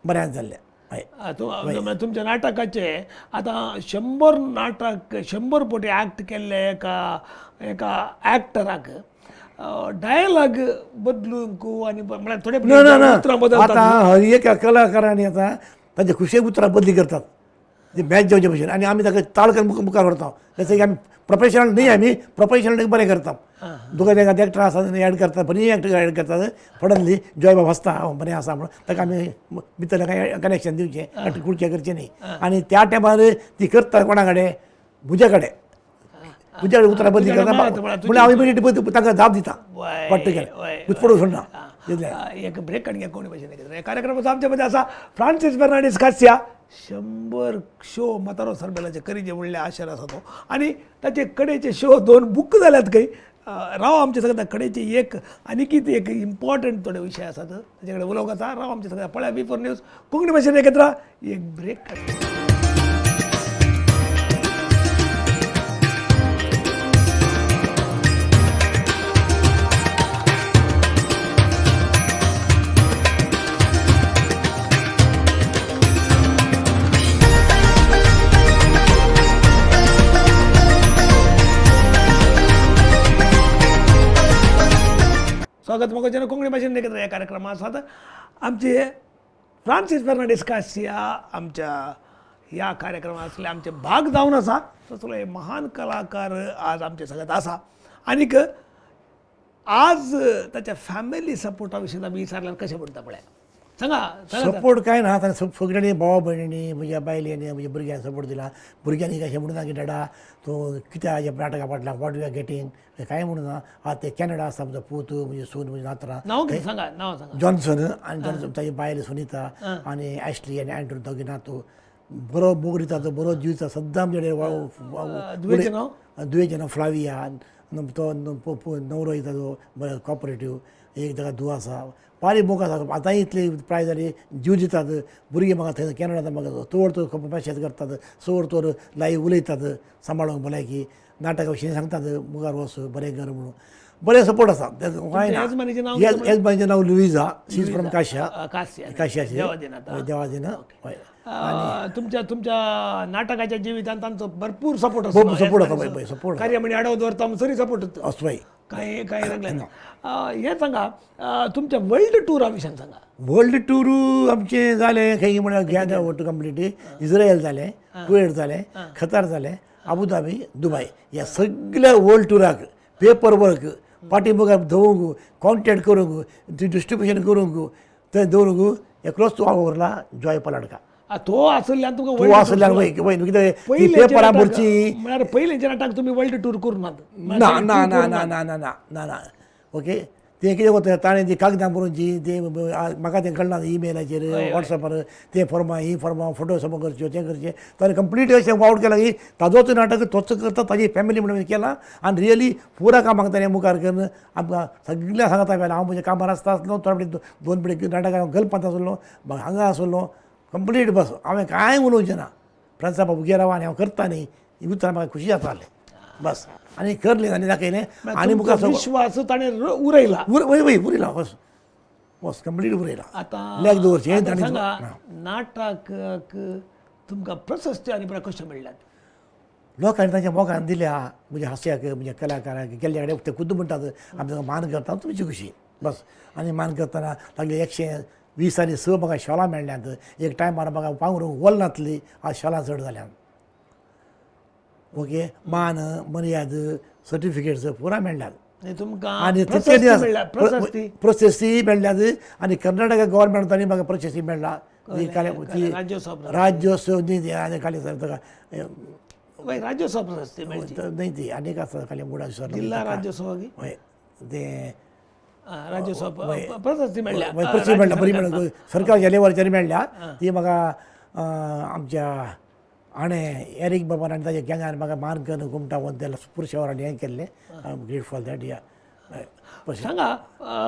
बऱ्यान जाल्लें. हय, तुमच्या नाटकाचे आतां 100 नाटक 100 पटी एक्ट केल्ले एका एका एक्टराक डायलॉग बदलूंक आनी म्हळ्यार थोडे उतरां बदलतात. आतां हर एका कलाकारांनी आतां तांचे खुशेक उतरां बदली करतात, ते मॅच जावचे भशेन. आनी आमी ताका ताळ करून मुखार व्हरता. जशें की आमी प्रोफेशनल न्ही, आमी प्रोफेशनल बरें करता. तुका तांकां एक्टर आसा एड करता, बरी एक्टर एड करतात. सडनली जॉय बाब आसता, हांव बरें आसा म्हणून ताका आमी भितर कनेक्शन दिवचें, कुडचें करचें न्ही. आनी त्या टायमार ती करता कोणा कडेन, म्हजे कडेन, तुज्या उतरां बदली करता म्हणल्यार हांव इमिडिएटली तांकां जाप दिता, वाट्ट केलें कुचपडूं सोडना. एक ब्रेक काडून घ्या कोणी भशेन. कार्यक्रमाचो आमच्या मदें आसा फ्रांसीस फेर्नांडीस कास्या. 100 शो म्हातारो सरबेलाचे करीजे म्हणले आशेर आसा तो, आनी ताचे कडेचे शो 2 बूक जाल्यात खंय. राव आमचे सगळ्या कडेचे एक आनी कितें एक इम्पॉर्टंट थोडे विशय आसात ताचे कडेन उलोवंक आसा. राव आमचे सगळ्या पळया V4 news Konkani भाशेन एकत्र. एक ब्रेक काड. स्वागत म्हाका कोंकणी भाशेन एकत्र ह्या कार्यक्रमात आसात आमचे फ्रांसीस फेर्नांडीस कासिया. आमच्या ह्या कार्यक्रमात आसले आमचे भाग जावन आसा तसलो हे महान कलाकार आज आमचे सगळ्यात आसा. आनीक आज ताच्या फॅमिली सपोर्टा विशीं आमी विचारल्यार कशें म्हणटा पळया, सांगा. सपोर्ट कांय ना, ताणें सगळ्यांनी भावा भयणींनी, म्हज्या बायलेनी, म्हज्या भुरग्यांनी सपोर्ट दिला. भुरग्यांनी कशें म्हणूना की डाडा तूं कित्याक ह्या नाटका फाटल्यान, what you are getting, कांय म्हणूना. आतां ते कॅनडा आसा म्हजो पूत, म्हजी सून, म्हजी नातरां. नांव कितें सांगा, नांव सांगा. जॉन्सन आनी जॉन्सन ताजी बायल सुनिता आनी एशली आनी एंड्रू दोगी नातू. बरो मोग दिता, बरो जीव दिता सद्दां आमचे कडेन. दुयेचें नांव? दुयेचें नांव फ्लाविया. तो नवरो दिता तो बरो कॉपरेटीव. एक ताका धूव आसा, बारीक मोग आसा. आतांय इतली प्राय जाली जीव दितात भुरगीं म्हाका थंय कॅनडा म्हाका तोड तोड मॅसेज करतात, सोड तोड लायव्ह उलयतात, सांबाळूंक भलायकी नाटका विशीं सांगतात, मुखार वच बरें कर म्हणून. बरें सपोर्ट आसा. येजमानीचें नांव लुईजा, she is from काश्या. काश्याचे देवादीन. हय, तुमच्या तुमच्या नाटकाच्या जिवितांत तांचो भरपूर सपोर्ट आसा. सपोर्ट आसा, सपोर्ट कार्य आडव दवरता सरी सपोर्ट असो. कांय कांय लागलें ना. हें सांगा, तुमच्या वर्ल्ड टुरा विशीं सांगा. वर्ल्ड टूर आमचें जालें खंय म्हळ्यार गेदा टू कंप्लीट. इस्रायल जालें, कुवेट जालें, कतार जालें, अबुधाबी, दुबय. ह्या सगळ्या वर्ल्ड टुराक पेपर वर्क पाटी मुखार दवरूंक, कॉन्टेक्ट करूंक, डिस्ट्रिब्युशन करूंक, थंय दवरूंक एकलोच तूं उरला जॉय पलाडका. तो आसल्यान तुका तो आसल्यान वय वय कितें पेपरां भरचीं म्हळ्यार पयलींच्या नाटक तुमी वर्ल्ड टूर करूं नात. ना ना ना ना ना ना ना ना ना ओके. तें कितें करता ताणें तीं कागदां बरोवची, तें म्हाका तें कळना, ईमेलाचेर वॉट्सॅपार तें फॉर्मां ही फॉर्मां फोटो सबमिट करच्यो, तें करचें. ताणें कंप्लीट अशें वावट केलां की ताजोच नाटक तोच करता, ताजी फॅमिली म्हणून केलां. आनी रियली पुरा कामाक ताणें मुखार करून आमकां सगळ्यां सांगता. हांव म्हज्या कामार आसता आसलो, थोडे 2 पिढी नाटकां गल्पांत आसलो, हांगा आसलो, कंप्लीट बस. हांवें कांय उलोवचें ना. फ्रांसा बाबू गेला आनी हांव करता न्ही, ही उतरां म्हाका खुशी जातालें बस. आनी करलें आनी दाखयलें आनी मुखार विश्वास ताणें उरयला. वय वय उरयला, बस बस कंप्लीट उरयला. आतां लेख दवरचें. सांगा, नाटक तुमकां प्रशस्ती आनी कशें मेळ्ळ्यात? लोकांनी तांच्या मोगान दिल्या म्हज्या हास्याक, म्हज्या कलाकाराक. गेल्ल्या कडेन ते खुद्द म्हणटात आमी तांकां मान करता तुमची खुशी बस. आनी मान करतना लागले 120 आनी 6 म्हाका शालां मेळ्ळ्यात. एक टायमार म्हाका पांगरूंक वल नासली, आज शालां चड जाल्यात. ओके, मान मर्याद सर्टिफिकेट्स पुरा मेळ्ळ्यात तुमकां. आनी प्रशस्ती मेळ्ळ्यात. आनी कर्नाटका गव्हर्मेंट तांणी म्हाका प्रशस्ती मेळ्ळा. ती राज्योत्सव राज्योत्सव न्ही ती आनी खाली ताका वय राज्योत्सव प्रशस्ती मेळची न्ही ती आनी एक आसा खाली मुडा जिल्हा राज्योत्सव वय ते राज्योत्सव प्रशस्ती मेळ्ळ्या प्रशस्ती मेळ्ळ्या बरी मेळ्ळ्या सरकारच्या लेवलाचेर मेळ्ळ्या ती म्हाका आमच्या हाणें एरीक बाबान आनी ताच्या गँगान म्हाका मान करून घुमटावन त्या पुरशावर आनी हें केल्लें. I am grateful that. या सांगा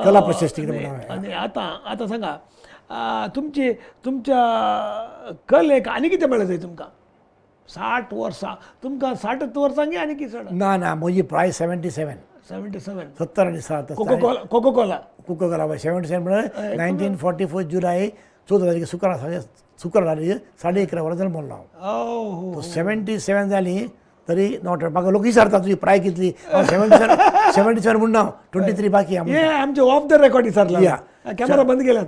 कला प्रशस्ती कितें म्हणून आनी आतां आतां सांगा तुमची तुमच्या कलेक आनी कितें मेळत जाय तुमकां 60 वर्सां तुमकां 60 वर्सां आनी कितें चड ना ना म्हजी प्रायस 77 77 70 आनी 7 कोको कोला कोको कोला 77 म्हळ्यार 1944 जुलय 14 तारखे शुक्रार शुक्रार 11:30 वरां जल्मलो हांव. 77 जाली तरी not म्हाका लोक विचारता तुजी प्राय कितली 77 म्हणून हांव 23 बाकी हे आमचे ऑफ the record विचारला कॅमेरा बंद केल्यात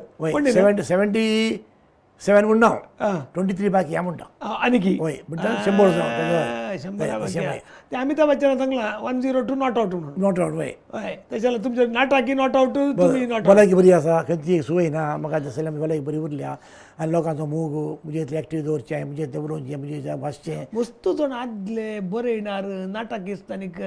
77 म्हणून हांव 23 बाकी म्हणटा आनी की वय म्हणटा 100 जावं 100 ते अमिताभ बच्चनान सांगला 102 not out म्हणून not out वय हय तेच्या तुमचे नाटकी not out तुमी not out. भलायकी बरी आसा खंयची सोय ना म्हाका जसले भलायकी बरी उरल्या आनी लोकांचो मोग म्हजे इतले एक्टीव दवरचें म्हजे इतलें उलोवचें म्हजे भासचें वस्तू जाण आदले बरयणार नाटकिस्तानीक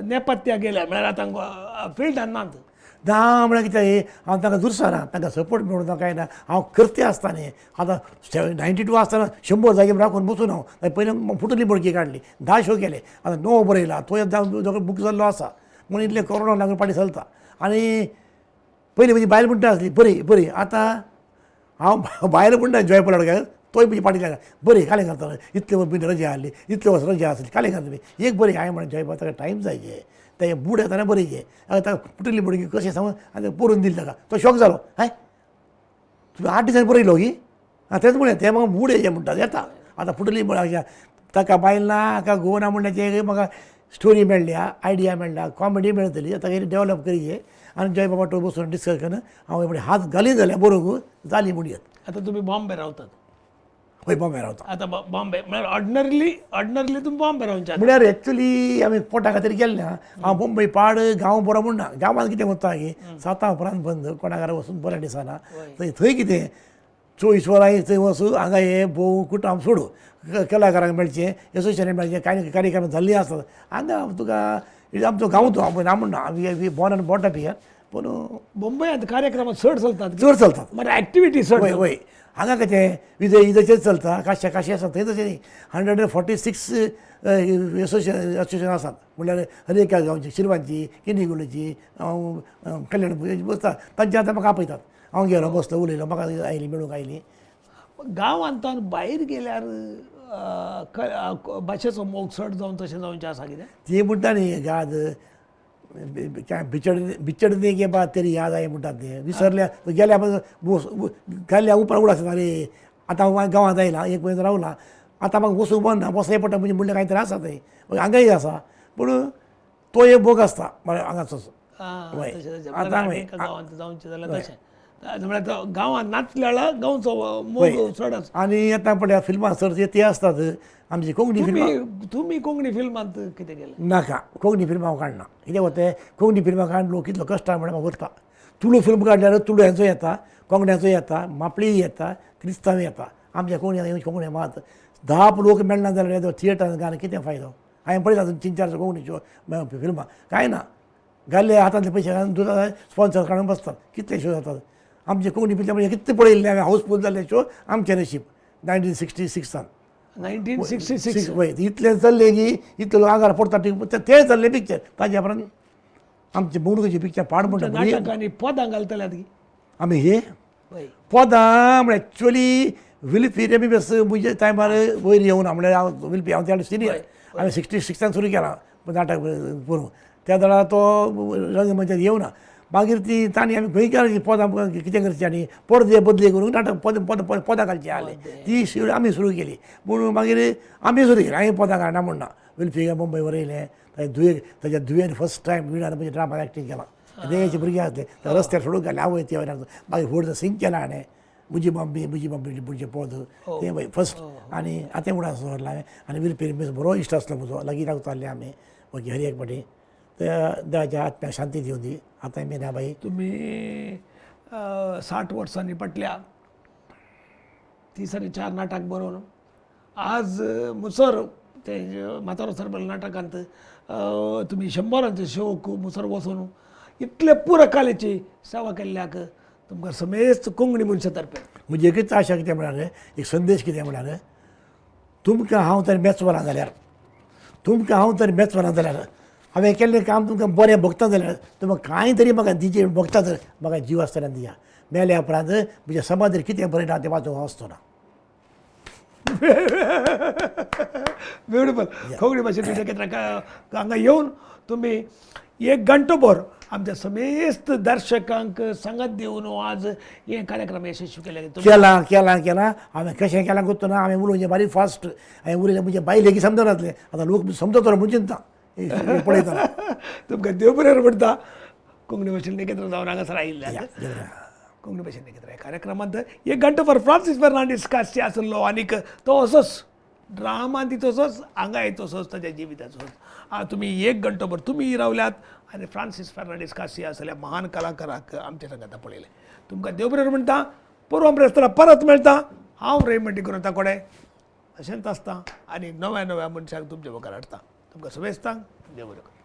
नेपथ्या गेल्या म्हळ्यार आतां फिल्डान नात ना म्हळ्यार कितें हांव तांकां दुरसाना तांकां सपोर्ट मेळूं कांय ना हांव करते आसता न्ही आतां 92 आसतना 100 जागे राखून बसून हांव पयलीं फुटली बोडकी काडली 10 शो केले आतां 9 बरयला तो बूक जाल्लो आसा म्हणून इतलें कोरोना लागून फाटीं चलता. आनी पयलीं म्हजी बायल म्हणटा आसली बरी बरी आतां हांव बायल म्हणटा जॉय पडला तोय म्हजी फाटीं लागला बरी कालें करतालो इतले वर्स रजा आहली इतले वर्स रजा आसली कालें करता तुमी एक बरी हांवें म्हणलें जॉय ताका टायम जाय गे ते बूड येतना बरी गे ताका फुटिल्ली बुडकी कशें सांगून आनी बरोवन दिली ताका तो शॉक जालो हाय तुवें 8 दिसांनी बरयलो की आं तेंच म्हणलें तें म्हाका मूड येयलें म्हणटा येता आतां फुटली म्हळ्यार ताका बायल ना हाका घोव ना म्हणल्यार म्हाका स्टोरी मेळ्ळ्या आयडिया मेळ्ळ्या कॉमेडी मेळटली आतां डेवलप करी आनी जय बाबा तो बसून डिस्कस करून हांव म्हणजे हात घाली जाल्यार बरोवंक जाली म्हणयत. आतां तुमी बॉम्बे रावतात? हय बॉम्बे रावता. आतां बॉम्बे म्हळ्यार ऑर्डिनरली ऑर्डिनरली तुमी बॉम्बे रावचे म्हळ्यार एक्चुली आमी पोटा खातीर गेल्ले हांव मुंबय पाड गांव बरो म्हणना गांवांत कितें उरता की 7 उपरांत बंद कोणा घरा वचून बरें दिसना थंय थंय कितें 24 वरां थंय वचूं हांगा हे भोव कुटाम सोडू कलाकारांक मेळचें एसोसिएशनाक मेळचें कांय कार्यक्रम जाल्ली आसतात हांगा तुका आमचो गांव तो हांव ना म्हणना आमी born and brought up here पूण मुंबयांत कार्यक्रम चड चलतात चड चलतात मागीर एक्टिविटी चड वय वय हांगा कशें विजय इजचेच चलता काशे काशे आसा थंय तशें न्ही 146 एसोसिएशन आसात म्हणल्यार हर एका गांवची शिरवांची किंडीगुलीची कल्याण बसता तांचे आतां म्हाका आपयतात हांव गेलो बसलो उलयलो म्हाका आयली मेळूंक आयली. गांवांत भायर गेल्यार भाशेचो मोग चड जावन तशें जावचें आसा कितें ती म्हणटा न्ही गाद काय बिचडने के बाद तेरी याद आई म्हणटात ते विसरल्या गेल्या गेल्या उपरांत उडास अरे आतां हांव गांवांत आयला एक म्हयनो रावला आतां म्हाका वचूंक मन ना बसलें पडटा म्हणजे म्हणलें कांय तरी आसा थंय हांगाय आसा पूण तो एक मोग आसता हांगाचो आतां गांवांत जावचें जाल्यार तशें म्हळ्यार गांवांत नाचल्यार गांवचो मोग चड आसा. आनी आतां पळय फिल्मां चड ती आसतात आमची कोंकणी फिल्मां. तुमी कोंकणी फिल्मांत कितें केलें? नाका कोंकणी फिल्मां हांव काडना कितें वता कोंकणी फिल्मां काडून लोक कितलो कश्टां म्हणल्यार म्हाका वता तुळू फिल्म काडल्यार तुळ्यांचो येता कोंकड्यांचो येता मापळी येता क्रिस्तांव येता आमच्या कोंकणी कोंकणी मात 10 लोक मेळना जाल्यार थिएटरान घालून कितें फायदो हांवें पळयता 3-4 कोंकणीच्यो फिल्मां कांय ना घाल्ले हातांतले पयशे घालून दुसरे स्पॉन्सर काडून बसतात कितले शो जातात आमचे कोंकणी पिक्चर म्हणजे कितले पळयल्ले हांवें हाऊसफूल जाल्ले शो आमचें नशीब 1966 1966 वय इतलें चल्लें की इतले लोक आंगार पडटा तें चल्लें पिक्चर ताजे उपरांत आमचे मुंडूचे पिक्चर पाड म्हणटा नाटकांनी पदां घालतले आमी हे पदां म्हळ्यार एक्चुअली विल्फी एमबीबीएस म्हज्या टायमार वयर येवना म्हळ्यार हांव विल्फी हांव त्या सिनियर हांवें 66 सुरू केलां नाटक बरोवंक त्या वेळार तो रंगमंचार येवना मागीर ती तांणी आमी गोंयकारांची पदां कितें करचीं आनी पडदे बदली करून नाटक पद पद पदां घालचीं आहली ती आमी सुरू केली पूण मागीर आमी सुरू केली हांवें पदां घालना म्हणना विल्फी मुंबय बरयलें ताज्या धुवेक ताज्या धुवेन फर्स्ट टायम विणान म्हणजे ड्रामा एक्टींग केलां देवाचे भुरगीं आसले रस्त्यार सोडून घालें आवय ती मागीर व्हड सिंग केलां हाणें म्हजी मम्मी म्हजी मम्मी भुरगें पद तें फर्स्ट आनी आतां उडास दवरलां हांवें आनी विल्फी बरो इश्ट आसलो म्हजो लागीं रावताले आमी मागीर हर एक फावटी त्या देवाच्या आत्म्याक शांती दिवं दी. आतां मेना बाई तुमी 60 वर्सांनी पटल्या 30 आनी 4 नाटक बरोवन आज मुसर ते म्हातारो सरबल नाटकांत तुमी 100 शोक मुसर वचून इतले पुरो कालेची सेवा केल्ल्याक तुमकां समेस्त कोंकणी मनशा तर्फे म्हजी एकच आशा कितें म्हळ्यार एक संदेश कितें म्हळ्यार तुमकां हांव तर मेचवना जाल्यार, तुमकां हांव तर मेचवना जाल्यार, हांवें केल्लें काम तुमकां बरें भोगता जाल्यार तुमकां कांय तरी म्हाका दिजे भोगता तर म्हाका जीव आसतना दिया. मेल्या उपरांत म्हज्या समाजार कितें बरयना तें वाचूंक हांव आसचो ना. ब्युटिफूल. कोंकणी भाशेन हांगा येवन तुमी एक घंटोभर आमच्या समेस्त दर्शकांक सांगात दिवन आज हे कार्यक्रम यशस्वी केले. केला केला केला हांवें कशें केलां कोत्तो ना. हांवें उलोवचें बारीक फास्ट, हांवें उलयलें म्हज्या बायल लेगीत समजनासलें. आतां लोक समजतलो म्हूण चिंता पळयतना. तुमकां देव बरें म्हणटा. कोंकणी भाशेन निकेतन जावन हांगासर आयिल्ल्यान कोंकणी भाशेन निकेतन ह्या कार्यक्रमांत एक घंटोभर फ्रांसीस फेर्नांडीस कास्सी आसलो आनीक तो असोच ड्रामा तितोसोच हांगा येतोसोच ताच्या जिविताचो. तुमी एक घंटोभर तुमी रावल्यात आनी फ्रांसीस फेर्नांडीस कासी आसल्या महान कलाकाराक आमच्या सांगाता पळयलें. तुमकां देव बरें म्हणटा. पोरवा ब्रेस्तारा परत मेळटा. हांव रेमंड डिक्रोता कोडे अशेंच आसता आनी नव्या नव्या मनशांक तुमच्या मुखार हाडटा. तुमकां शुभेत्सांक. देव बरें करूं.